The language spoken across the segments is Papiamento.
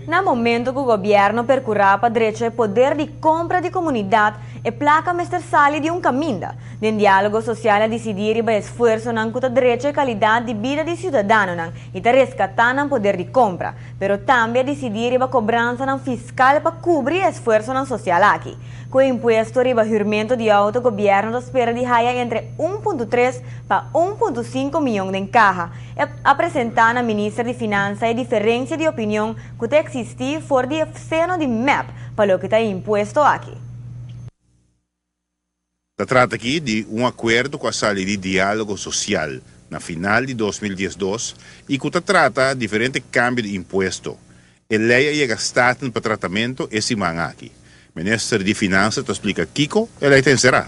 Na momento ku gobièrnu perkurá pa drecha e poder di kompra di komunidat, e plaka mester sali di un kaminda. Den Diálogo Sosial a disidí riba esfuersonan ku ta drecha e kalidat di bida di siudadanonan i ta reskatá nan poder di kompra, pero tambe a disidí riba kobransanan fiskal pa kubri e esfuersonan sosial aki. Ku e impuesto riba hürmentu di outo gobièrnu ta spera di haya entre 1.3 pa 1.5 mion den kaha. A presentá na minister di Finansa e diferensia di opinion ku ta eksistí for di e seno di mep pa loke ta e impuesto aki. Ta trata aki di un akuerdo ku a sali di Diálogo Sosial na final di 2012 i ku ta trata diferente kambio di impuesto. E lei a yega Staten pa tratamentu e siman aki. Minister di Finansa ta splika kiko e lei ta enserá.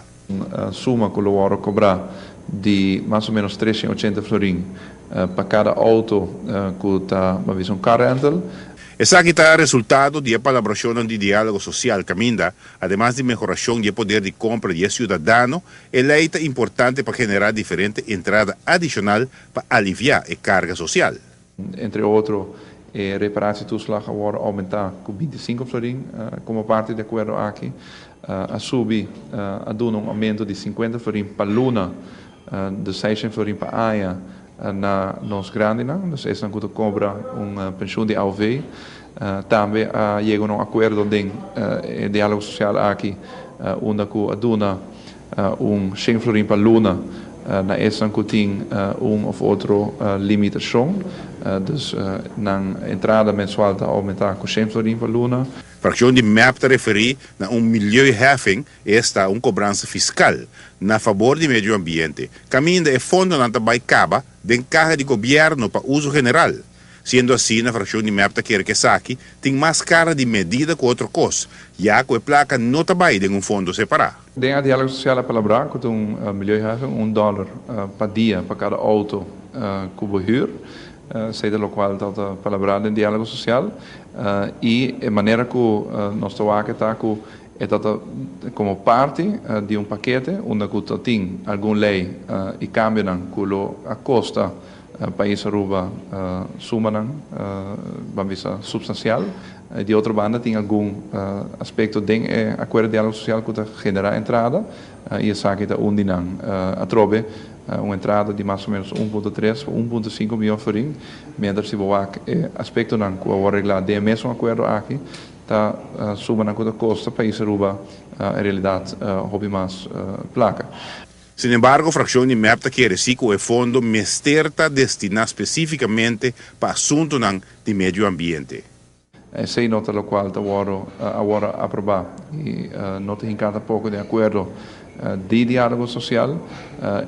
Suma ku lo wòrdu kobrá di mas o ménos 380 florin pa kada outo ku ta bisa un car rental. Esaki ta resultado di e palabrashonnan di Diálogo Sosial kaminda, ademas di mehorashon di e poder di kompra di e siudadano, e lei ta importante pa generá diferente entrada adishonal pa aliviá e karga sosial. Entre otro, e reparatietoeslag a wòrdu oumentá ku 25 florin komo parti di akuerdo aki. A subi, a duna un oumento di 50 florin pa luna, dus 600 florin pa aña na nos grandinan, dus esnan ku ta kobra un penshun di AOV. Tambe a yega na un akuerdo den e diálogo sosial aki unda ku a duna un 100 florin pa luna na esnan ku tin un òf otro limitashon, dus nan entrada mensual ta oumentá ku 100 florin pa luna. Frakshon di mep ta referí na un milieuheffing, esta un kobransa fiskal, na fabor di medio ambiente, kaminda e fondonan ta bai kaba den kaha di gobièrnu pa uso general. Siendo asina, frakshon di mep ta kere ku esaki tin mas kara di medida ku otro kos, ya ku e plaka no ta bai den un fondo separá. Den e Diálogo Sosial a palabrá ku ta un milieuheffing, $1 pa dia pa kada outo ku bo hür, esei ta lokual ta palabrá den Diálogo Sosial i e manera ku nos ta wak ta ku e ta komo parti di un pakete unda ku ta tin algun lei i kambionan ku lo a kosta pais Aruba sumanan, ban bisa, supstansial. Di otro banda tin algun aspekto den e akuerdo di Diálogo Sosial ku ta generá entrada i esaki ta un di nan. Atrobe un entrada di mas o ménos 1.3 pa 1.5 mion florin, miéntras si bo wak e aspektonan ku a wòrdu reglá den e mesun akuerdo aki ta sumanan ku ta kosta pais Aruba en realidat hopi mas plaka. Sin embargo, frakshon di mep ta kere sí ku e fondo mester ta destiná spesífikamente pa asuntunan di medio ambiente. Esei no ta lokual ta wòrdu a wòrdu aprobá i no ta hinká tampoko den akuerdo di Diálogo Sosial.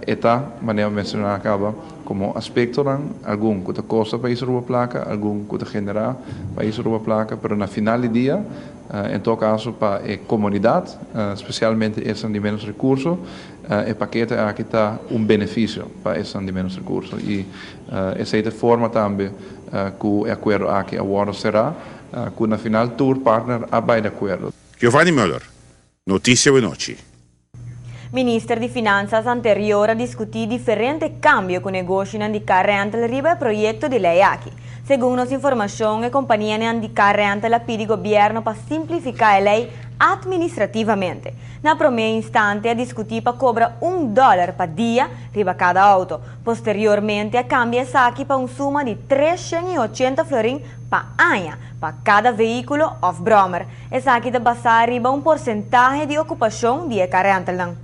E ta, manera menshoná kaba, komo aspektonan, algun ku ta kosta pais Aruba plaka, algun ku ta generá pais Aruba plaka, pero na final di dia, en todo kaso pa e komunidat, spesialmente esnan di ménos rekurso, e pakete aki ta un benefisio pa esnan di ménos rekurso. I esei ta e forma tambe ku e akuerdo aki a wòrdu será, ku na final tur partner a bai di akuerdo. Giovanni Muller, Noticia Wenochi. Minister di Finanzas anterior a diskutí diferente kambio ku negoshinan di car rental riba e proyekto di lei aki. Segun nos informashon, e kompanianan di car rental a pidi gobièrnu pa simplifiká e lei administrativamente. Na promé instante a diskutí pa kobra $1 pa dia riba kada outo. Posteriormente a kambia esaki pa un suma di 380 florin pa aña pa kada vehíkulo òf bròmer. Esaki ta basá riba un porsentahe di okupashon di e car rentalnan.